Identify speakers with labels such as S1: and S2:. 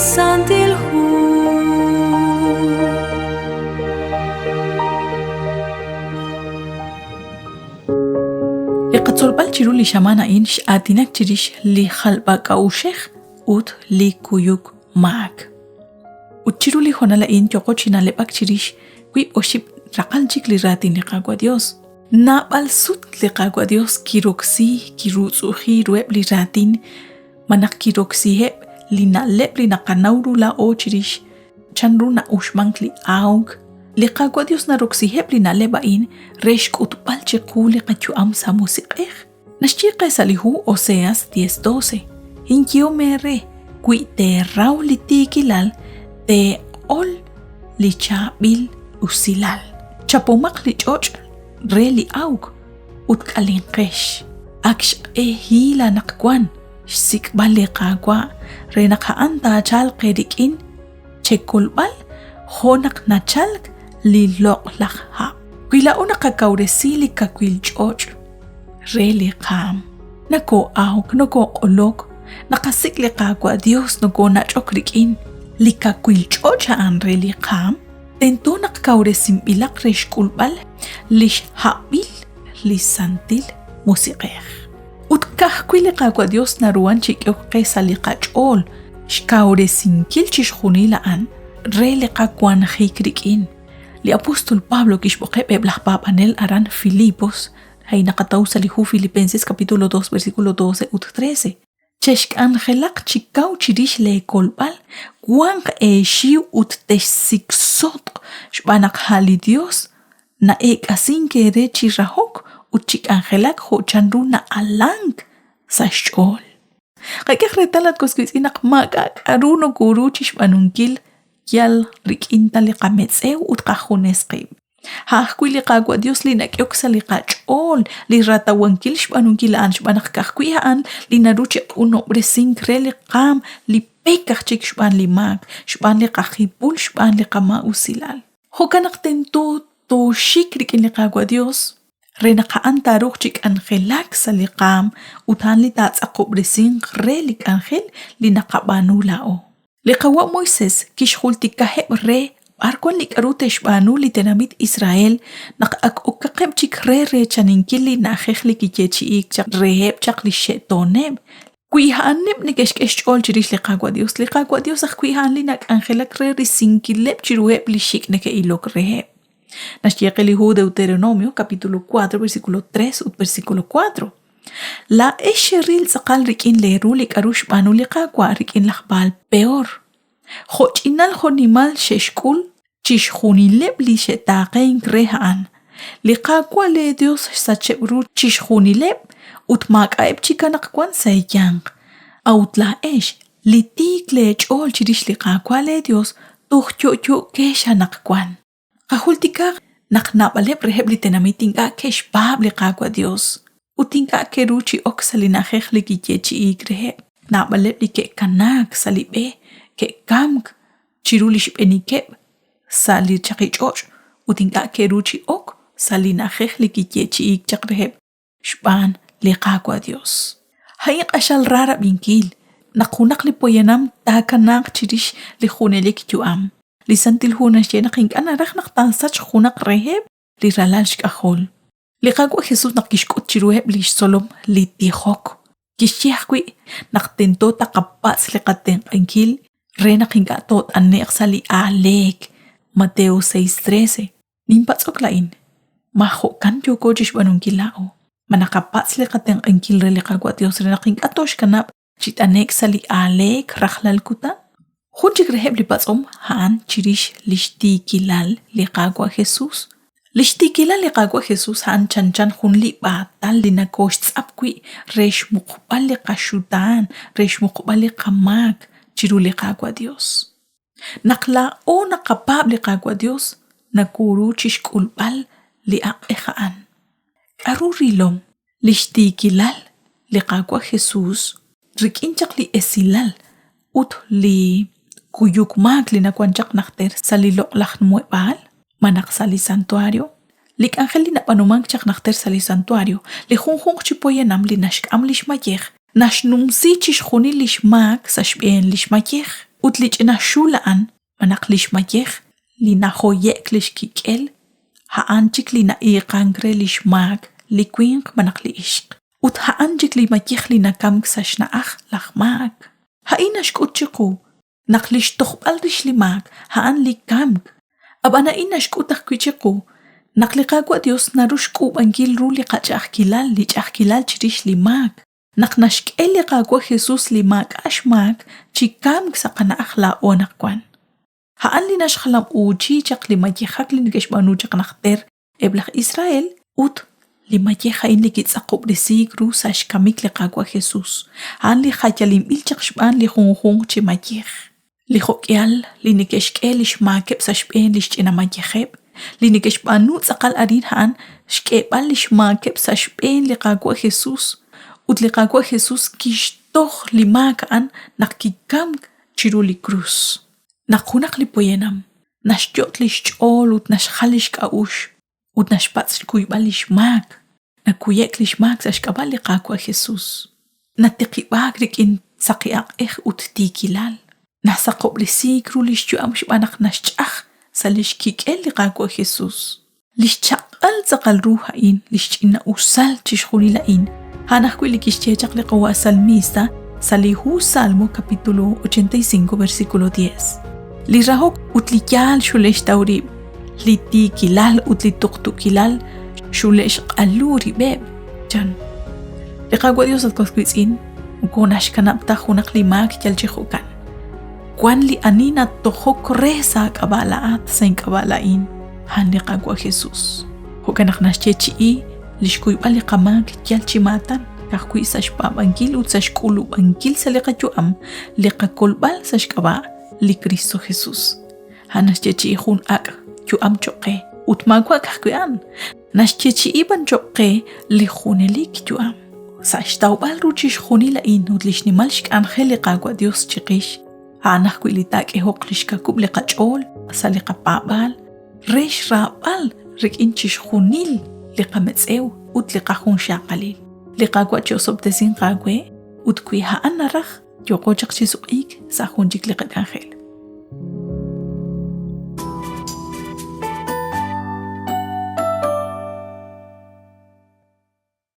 S1: Santil Hu.
S2: Li qatzolb'al chiru li xamaan a'in x'aatinak chirix li jalb'a-k'a'uxej ut li kuyuk maak. Ut chiru li hoonal a'in yooqo chi na'leb'ak chirix wiib' oxib' raqal chik li raatin li Qaawa' Dios. Naab'al sut li Qaawa' Dios kiroksi, kiruutz'u'uji ruheb' li raatin malaj kiroksiheb' li na'leb' li naqanaw ru laa'o chirix chanru na'uxmank li awk. Li Qaawa' Dios naroksiheb' li na'leb' a'in re xk'utb'al chiqu li qayu'am sa' musiq'ej. Naxye qe sa' li hu Oseas 10:12, Inyehom eere, wi teeraw li tiikilal, teeq'ol li chaab'il usilal. Chapomaq li ch'och' re li awk ut k'alinqex. Ak xq'ehil anaqwan xsik'b'al li Qaawa' re naq a'an taachalq eerik'in chekolb'al jo' naq nachalk li loq'laj hab'. Wi laa'o naqakawresi li kawil ch'och' re li qaam, nokoo'awk, nokooq'olok, naqasik' li Qaawa' Dios, nokoonach'ok rik'in li kawil ch'och' a'an re li qaam, tento naq kawresinb'ilaq re xk'ulb'al lix hab'il li Santil Musiq'ej. Ut ka'ajwi' li Qaawa' Dios naruhan chi k'ehok qe sa' li qach'ool xkawresinkil chixjunil a'an re li qawanjik rik'in. Li apóstol Pablo kixb'oqeb' eb' laj paab'anel aran Filipos, a'in naqataw sa' li hu Filipenses capítulo 2 versículo 12 ut 13. Chexk'anjelaq chi kaw chirix lee kolb'al, wanq eexiw ut texsiksotq xb'aan naq a' li Dios na'eek'asink eere chi rahok ut chi k'anjelak jo' chanru na'alank sa' xch'ool. Qak'ehaq reetal, at was wiitz'in, naq maak'a' k'a'ru nokoru chixb'aanunkil yal rik'in ta li qametz'ew ut qajunes qib'. A' ajwi' li Qaawa' Dios li nak'ehok sa' li qach'ool li ratawankil xb'aanunkil a'an xb'aan naq ka'ajwi' a'an li naru chi q'unob'resink re li qaam li pek aj chik xb'aan li maak, xb'aan li qajipul, xb'aan li qamaa'usilal. Jo'kan naq tento tooxik rik'in li Qaawa' Dios re naq a'an taaruuq chi k'anjelak sa' li qaam ut a'an li taatz'aqob'resinq re li k'anjel li naqab'aanu laa'o. Li qawa' Moisés kixjultikaheb' re b'ar wan li k'aru te'xb'aanu li tenamit Israel naq ak okaqeb' chik re reechaninkil li na'ajej li kiyeechi'iik chaq reheb' chaq li xxe'tooneb'. Wi a'aneb' neke'xk'e xch'ool chirix li Qaawa' Yos, li Qaawa' Yos ajwi' a'an li nak'anjelak re risinkileb' chiruheb' li xik' neke'ilok reheb'. Naxye qe li hu Deuteronomio capítulo 4 versículo 3 ut versículo 4. Laa'ex xeril tz'aqal rik'in leeru li k'aru xb'aanu li Qaawa' rik'in laj Baal Pehor. Jo'ch'inal jo'nimal xe'xk'ul chixjunileb' li xe'taaqenk re a'an. Li Qaawa' leeYos xsacheb' ru chixjunileb' ut maak'a'eb' chik anaqwan sa' eeyanq. A'ut laa'ex, li tiik leech'ool chirix li Qaawa' leeYos, toj yo'yo'kex anaqwan. Qajultikaq naq naab'aleb' reheb' li tenamit ink'a' ke'xpaab' li Qaawa' Dios ut ink'a' ke'ru chi ok sa' li na'ajej li kiyeechi'iik reheb'. Naab'aleb' li ke'kanaak sa' li b'e ke'kamk chiru lix b'eenikeb' sa' li chaqi ch'och' ut ink'a' ke'ru chi ok sa' li na'ajej li kiyeechi'iik chaq reheb' xb'aan li Qaawa' Dios. A'in q'axal ra rab'inkil naq junaq li poyanam taakanaaq chirix li junelik yu'am. Li Santil Hu naxye naq ink'a' naraj naq taasachq junaq reheb' li ralal xk'ajol. Li Qaawa' Jesús naq kixk'ut chiruheb' li xtzolom li tijok, kixye ajwi' naq tento taqapatz' li qatenq'ankil re naq ink'a' toot'ane'q sa' li aaleek, Mateo 6:13. Ninpatz'ok laa'in, ma jo'kan yooko chixb'aanunkil laa'o? Ma naqapatz' li qatenq'ankil re li Qaawa' Dios re naq ink'a' tooxkanab' chi t'ane'k sa' li aaleek rajlal kutan? Jun chik reheb' li patz'om a'an chirix lix tiikilal li Qaawa' Jesus. Lix tiikilal li Qaawa' Jesus a'an chanchan jun li b'aatal li nokooxtz'ap wi' re xmuqb'al li qaxutaan, re xmuqb'al li qamaak chiru li Qaawa' Dios. Naq laa'o naqapaab' li Qaawa' Dios, nokoru chixk'ulb'al li aq'ej a'an. K'a'ru rilom lix tiikilal li Qaawa' Jesus rik'in chaq li esilal ut li kuyuk maak li nawan chaq najter sa' li loq'laj muheb'aal malaj sa' li santuario? Li k'anjel li nab'aanumank chaq najter sa' li santuario, li junjunq chi poyanam li naxk'am lix mayej naxnumsi chixjunil lix maak sa' xb'een lix mayej. Ut li ch'ina xul a'an, malaj li xmayej li najoye'k li xkik'el, a'an chik li na'iiqank re li xmaak li winq malaj li ixq. Ut a'an chik li mayej li nakamk sa' xna'aj laj maak. A'in naxk'ut chiqu naq li xtojb'al rix li maak a'an li kamk. Ab'an a'in naxk'ut ajwi' chiqu naq li Qaawa' Yos naru xk'uub'ankil ru li qach'a'ajkilal, li ch'a'ajkilal chirix li maak, naq naxk'e li Qaawa' Jesus li maak'a' xmaak chi kamk sa' qana'aj laa'o anaqwan. A'an li naxjalam'uuchi chaq li mayejak li neke'xb'aanu chaq najter eb' laj Israel ut li mayej a'in li kitz'aqob'resiik ru sa' xkamik li Qaawa' Jesus, a'an li jayalinb'il chaq xb'aan li junjunq chi mayej. Li jo'k'ihal li neke'xk'e li xmaakeb' sa' xb'een li xch'ina mayejeb', li neke'xb'aanu tz'aqal arin a'an xk'eeb'al li xmaakeb' sa' xb'een li Qaawa' Jesus, ut li Qaawa' Jesus kixtoj li maak a'an naq kikamk chiru li krus. Naq junaq li poyanam naxyot' li xch'ool ut naxjal li xk'a'uxl ut naxpatz' xkuyb'al li xmaak, nakuye'k li xmaak sa' xk'ab'a' li Qaawa' Jesus. Natiqib'aak rik'in saqi aq'ej ut tiikilal. Nasaqob'resiik ru li xyu'am xb'aan naq naxch'aj sa' li xkik'el li Qaawa' Jesus. Li xchaq'al tz'aqal ru a'in, li xch'ina'usal chixjunil a'in, a'an ajwi' li kixye chaq li qawa' salmista sa' li hu Salmo capítulo 85 versículo 10. Li rahok ut li yaal xule'xtaw rib', li tiikilal ut li tuqtuukilal xule'xq'alu rib'eb', chan. Li Qaawa' Dios at was wiitz'in, moko naxkanab' ta junaq li maak yal chi jo'kan. Wan li ani natojok re sa' aak'ab'a' laa'at, sa' ink'ab'a' laa'in, a'an li Qaawa' Jesus. Jo'kan naq naxyeechi'i li xkuyb'al li qamaak yal chi maatan, ka'ajwi' sa' xpaab'ankil ut sa' xk'ulub'ankil sa' li qayu'am li qakolb'al sa' xk'ab'a' li Kristo Jesus. A'an naxyeechi'i jun ak' yu'am cho'q qe, ut maawa' ka'ajwi' a'an, Naxyeechi'i b'an cho'q qe li junelik yu'am. Sa' xtawb'al ru chixjunil a'in ut li xnimal xk'anjel li Qaawa' Dios chiqix, a'an ajwi' li taak'ehoq li xkakub' li qach'ool sa' li qapaab'aal re xraab'al rik'in chixjunil li qametz'ew ut li qajunxaqalil. Li Qaawa' chi'osob'tesinq aawe ut wi a'an naraj, yooqo chaq chi suq'iik sa' jun chik li qak'anjel.